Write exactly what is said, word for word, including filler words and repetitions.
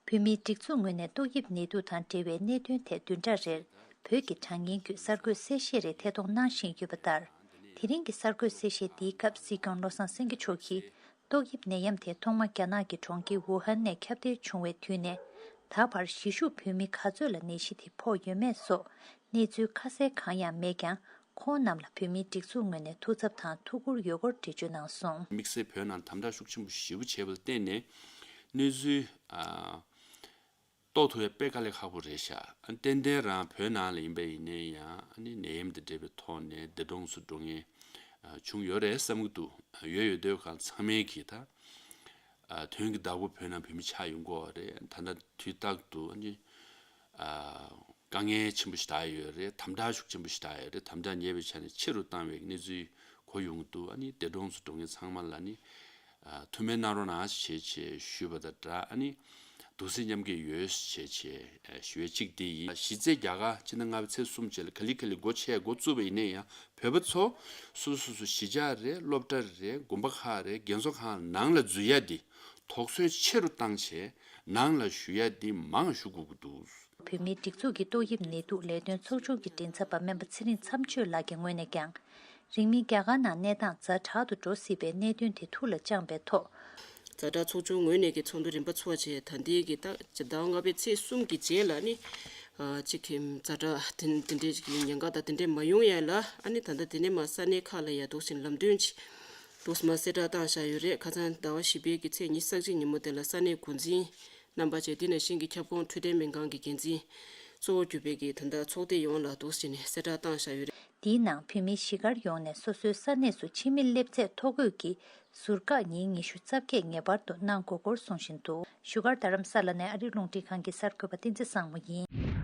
བོད་མིའི་སྒྲིག་འཛུགས་ངོས་ནས་ཏོག་དབྱིབས་ནད་དུག་དང་འབྲེལ་བའི་གནད་དོན་ཐད་བདུན་ཕྲག་རེར་བོད་ཀྱི་དྲ་བརྙན་བརྒྱུད་གསར་འགོད་གསལ་བཤད་རེ་ཐད་གཏོང་གནང་བཞིན་ཡོད་པ་ལྟར། དེ་རིང་གི་གསར་འགོད་གསལ་བཤད་འདིའི་སྐབས་སྲིད་སྐྱོང་བློ་བཟང་སེང་གེ་མཆོག་གིས། ཏོག་དབྱིབས་ནད་ཡམས་དེ་ཐོག་མ་རྒྱ་ནག་གི་གྲོང་ཁྱེར་ཝུ་ཧན་ནས་ཁྱབ་གདལ་བྱུང་བའི་དུས་ནས། ད་བར་གཞིས་བཞུགས་བོད་མི་ག་ཚོད་ལ་ནད་གཞི་དེ་ཕོག་ཡོད་མེད་སོགས་གནས་ཚུལ་ཁ་གསལ་གང་ཡང་མེད་ཀྱང་། ཁོང་རྣམས་ལ་བོད་མིའི་སྒྲིག་འཛུགས་ངོས་ནས་ཐུགས་འཚབ་དང་ཐུགས་ཁུར་ཡོད་སྐོར་འགྲེལ་བརྗོད་གནང་སོང་། དམིགས་བསལ་བོད་ནང་དམ་དྲག་ཤུགས་ཆེན་པོ་ཞེ་པོ་བྱས་པ་ལ་བརྟེན་ནས་གནས་ཚུལ་ཨ་རྟོགས་ཐུབ་ཡ་དཔེ་དཀའ་ལས་ཁག་པོ་རེད་ཤག་ཨ་ཏན་ཏན་རང་བོད་ནང་ལ་ཡིན་པ་ཡིན་ནའི་ཡང་ཨ་ནི་ནད་ཡམས་དང་འབྲེལ་བའི་ཐོག་ནས་འདས་གྲོངས་སུ་འགྲོ་མཁན་ཨ་བྱུང་ཡོད་རེད་བསམ་གྱི་འདུག་ཡོད་ཡོད་དུས་གང་ཚང་མས་གིས་ད་ཨ་དོན་གྱི་བདག་པོ་བོད་ནང་བོད་མི་ཆགས་ཡོང་གི་ཡོད་རེད། ད་ལྟ་དུས་རྟག་ཏུ་ཨ་ནི་ཨ་དཀའ་ངལ་ཆེན་པོ་ཞིག་ད་ཡོད་རེད། དམ་དྲག་ཤུགས་ཆེན་པོ་ཞིག་ད་ཡོད་རེད། དམ་དྲག་ཉེ་བའི་ཆ་ནས་ཆེ་རུ་བཏང་བའི་གནས་ཚུལ་གོ་ཡོང་གི་འདུག་ཨ་ནི་འདས་གྲོངས་སུ་འགྲོ་མཁན་ཚང་མ་ལ་ནི་ཨ་ཐུགས་སྨོན་གནང་རོགས་གནང་ཞེས་བྱས་ཞུས་པ་དང་སྦྲགས། ཨ་ནི་འདུག་སེམས་མཉམ་སྐྱེད་ཡོད་ཞེས་བྱས་ཞུ་ཡས་གཅིག་དེ་ཡིན། གཞི་རྩའི་རྒྱ་གར་ཕྱི་ཟླ་ལྔ་པའི་ཚེས་གསུམ་རྗེས་ལ་ག་ལེ་ག་ལེ་སྒོ་ཕྱེ་འགོ་བཙུགས་པ་ཡིན་ན་ཡང་བོད་པ་ཚོ་སོ་སོ་སོ་གཞིས་ཆགས་རེད། སློབ་གྲྭ་རེད། དགོན་པ་ཁག་རེད། རྒན་གསོ་ཁང་ནང་ལ་འཛུལ་ཡ་འདི་དོགས་ཟོན་ཆེ་རུ་བཏང་བྱས་ནང་ལ་བཞུགས་ཡ་འདི་མང་ཞུ་དགོས་ཀྱི་འདུག་བོད་མིའི་སྒྲིག་འཛུགས་ཀྱི་ཏོག་དབྱིབས་ནད་དུག་ལས་དོན་ཚོགས་ཆུང་གི་མགྲིན་ཚབ་པ་སྨན་པ་ཚེ་རིང་མཚམས་གཅོད་ལགས་ཀྱི་ངོས་ནས་ཀྱང་། རིང་མིན་རྒྱ་གར་ནང་གནས་སྟངས་ཛ་དྲག་ཏུ་འགྲོ་སྲིད་པའི་གནད་དོན་དེ་ཐུགས་ལ་བཅངས་པའི་ཐོག་ཛ་དྲག་ཚོགས་ཆུང་ངོས་ནས་ཀྱི་ཚོགས་འདུ་རིམ་པ་ཚོགས་བྱས། ད་ལྟའི་གི་ཟླ་བ་ལྔ་པའི་ཚེས་གསུམ་གྱི་རྗེས་ལ་ནི་ཨ་གཅིག་གི་ཛ་དྲག་དེ་དེ་འདྲའི་གི་ཉེན་ཁ་དང་དེ་འདྲའི་མ་ཡོང་ཡ་ལ། ཨ་ནི་ད་ལྟ་དེ་ནས་མ་ས་གནས་ཁག་ལ་ཡ་འདུག་སེ་ལམ་སྟོན་ཅིག་འདུག་སེ་མ་གསལ་བསྒྲགས་བཏང་བཞག་ཡོད་རེད། ཁ་སང་ཟླ་བ་བཞི་པའི་གི་ཚེས་ཉི་ཤུ་རྩ་གཅིག་ཉིན་མོ་དེ་ལ་ས་གནས་འགོ་འཛིན་རྣམ་པ་བཅས་དེ་ནང་བཞིན་གྱི་ཁྱབ་ཁོངས་འཕྲོད་བསྟེན་སྨན་ཁང་གི་འགན་འཛིན་གཙོ་བོ་གྱུར་པའི་གི་ད་ལྟ་ཚོགས་སྡེ་ཡོངས་ལ་འདུག་སེ་ནས་གསལ་བསྒྲགས་བཏང་བཞག་ཡོད་རེད། དེའི་ནང་བོད་མིའི་གཞིས་སྒར་ཡོངས་ནས་སོ་སོའི་ས་གནས་སུ་ཕྱི་མི་སླེབས་ཚད་ཐོ་འགོད་ཀྱི་ཟུར་བཀག་ཉིན་ཉི་ཤུ་རྩ་བརྒྱད་ངེས་པར་དུ་གནང་དགོས་སྐོར་གསུང་བཞིན་འདུག་བཞུགས་སྒར་རྡ་རམ་ས་ལ་ནས་ཨ་རི་རླུང་འཕྲིན་ཁང་གི་གསར་འགོད་པ་བསྟན་འཛིན་བཟང་མོ་ཡིན།